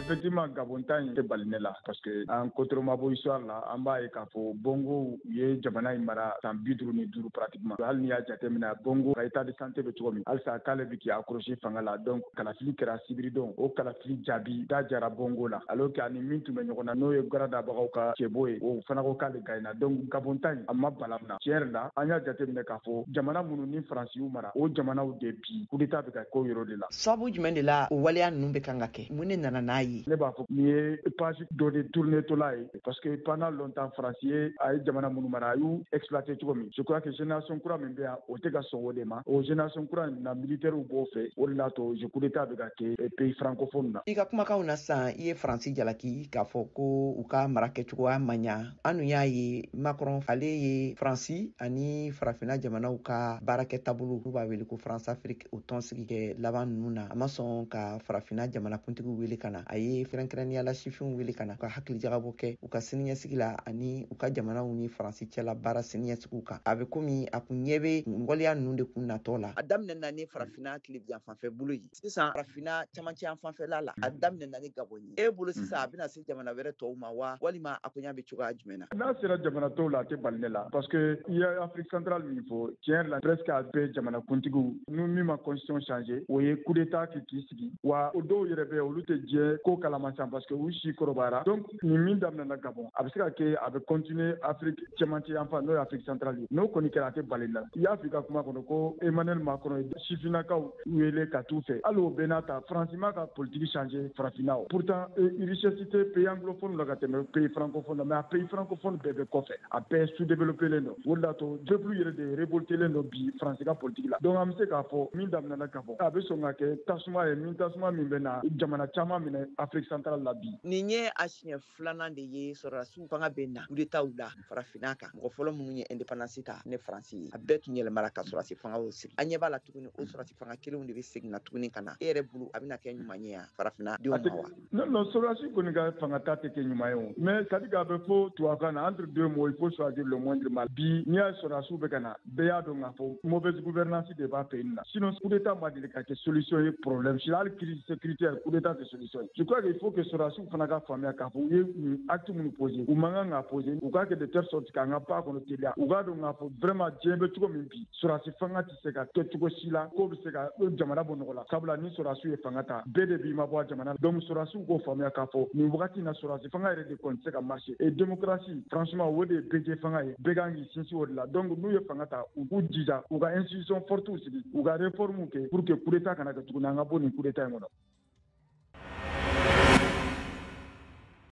Effectivement, Gabon ta in tɛ bali ne la, parce que an ko trop ma bɔ histoire la. An b'a ye k'a fɔ Bongo ye jamana in mara san 55 pratiquement. Hali n'i y'a jateminɛ, Bongo ka état de santé bɛ cogo min, halisa k'ale bɛ k'i accrocher fanga la. Donc kalafili kɛra sibiridon, o kalafili jaabi da jara Bongo la, alors que ani min tun bɛ ɲɔgɔn na, n'o ye garadabagaw ka cɛbo ye, o fana ko k'ale gagnera. Donc Gabon ta in, a ma bala na. Tiɲɛ yɛrɛ la, an y'a jateminɛ k'a fɔ jamana minnu ni Faransi y'u mara, o jamanaw de bi coup d'état bɛ ka k'o yɔrɔ de la. Sababu jumɛn de la o waleya ninnu bɛ kan ka kɛ? Mun de nana n'a ye? Ne b'a fɔ nin ye page dɔ de tourner tola ye, parce que pendant longtemps, Faransi ye, a ye jamana minnu mara, a y'u exploiter cogo min, je crois que génération kura min bɛ yan, o tɛ ka sɔn o de ma. O génération kura in na, militaires b'o fɛ, o de l'a to je coup d'état bɛ ka kɛ pays francophone na. I ka kumakanw na sisan, i ye Faransi jalaki k'a fɔ ko u ka mara kɛcogoya man ɲa. An dun y'a ye, Macron ale ye Faransi ani Farafinna jamanaw ka baarakɛ taabolo, n'u b'a wele ko France Afrique, o tɔn sigi kɛ laban ninnu na, a ma sɔn ka Farafinna jamanakuntigiw wele ka na. A ye kɛrɛnkɛrɛnnenya la sifinw wele ka na u ka hakili jagabɔ kɛ u ka siniɲɛsigi la ani u ka jamanaw ni Faransi cɛla baara siniɲɛsigiw kan. A bɛ komi a kun ɲɛ bɛ waleya ninnu de kun natɔ la. A daminɛ na ni Farafinna tilebiyan fanfɛ bolo ye, sisan Farafinna camancɛ yan fanfɛla la, a daminɛ na ni Gabon ye. E bolo sisan, a bɛna se jamana wɛrɛ tɔw ma wa, walima a koɲa bɛ cogoya jumɛn na? N'a sera jamana tɔw la, a tɛ bali ne la, parce que i ye Afrique centrale min fɔ, tiɲɛ yɛrɛ la, presque a bɛɛ jamana kuntigiw ni min ma constitution changer, o ye coup d'état kɛ k'i sigi wa. O dɔw yɛrɛ bɛ, olu tɛ diɲɛ ko kalama san, parce que u si kɔrɔbayara. Donc nin min daminɛna Gabon, a bɛ se ka kɛ a bɛ continuer Afrique cɛmancɛ yan fan, n'o ye Afrique centrale ye. N'o kɔni kɛra, a tɛ bali la. I y'a fɔ i ka kuma kɔnɔ ko Emmanuel Macron ye sifinnakaw wele ka t'u fɛ. Hali o bɛɛ n'a ta, Faransi ma ka politique changer Farafinna. O pourtant, richesse tɛ pays anglophone la ka tɛmɛ pays francophone la, mais a pays francophone bɛɛ bɛ kɔfɛ, a bɛɛ sous-développé len don. O de la to peuple yɛrɛ de révolté len don bi Faransi ka politique la. Donc an bɛ se k'a fɔ min daminɛna Gabon, a bɛ sɔn ka kɛ tasuma ye, min tasuma min bɛ na jamana caman minɛ Afrique centrale la bi. Nin ye a siɲɛ filanan de ye sɔrɔdasiw fanga bɛ na coup d'état la Farafinna kan. Mɔgɔ fɔlɔ minnu ye indépendance ta ne Faransi ye, a bɛɛ tun yɛlɛmara ka sɔrɔdasi fangaw sigi. An ɲɛ b'a la tuguni, o sɔrɔdasi fanga kelenw de bɛ segin na tuguni ka na. E yɛrɛ bolo, a bɛna kɛ ɲuman ye yan Farafinna denw ma wa? Non, sɔrɔdasi kɔni ka fanga ta tɛ kɛ ɲuman ye o, mais c'est à dire k'a bɛ fɔ tubabukan na, entre deux maux, il faut choisir le moindre mal. Bi, n'i y'a ye sɔrɔdasiw bɛ ka na, bɛɛ y'a dɔn k'a fɔ mauvaise gouvernance de b'a pays na. Sinon coup d'état ma deli ka kɛ solution ye problème si la. Hali crise sécuritaire, coup d'état tɛ solution ye. Je crois qu'il faut que sɔrɔdasiw fana ka faamuya k'a fɔ u ye nin acte minnu posé, u man kan k'a posé. U k'a kɛ de telle sorte k'an ka ba kɔnɔ teliya. U k'a dɔn k'a fɔ vraiment, diɲɛ bɛ cogo min bi, sɔrɔdasi fanga tɛ se ka kɛ cogo si la k'o bɛ se ka jamana bɔ nɔgɔ la, sabula ni sɔrɔdasiw ye fanga ta, bɛɛ de b'i mabɔ a jamana la. Donc sɔrɔdasiw k'o faamuya k'a fɔ nin wagati in na, sɔrɔdasi fanga yɛrɛ de kɔni tɛ se ka marcher, et démocratie, franchement, o de ye bɛɛ fanga ye, bɛɛ kan k'i sinsin o de la. Donc n'u ye fanga ta, u k'u jija u ka institution fortes sigi, u ka réformes kɛ pour que coup d'état kana kɛ tuguni. An ka bɔ nin coup d'état in kɔnɔ.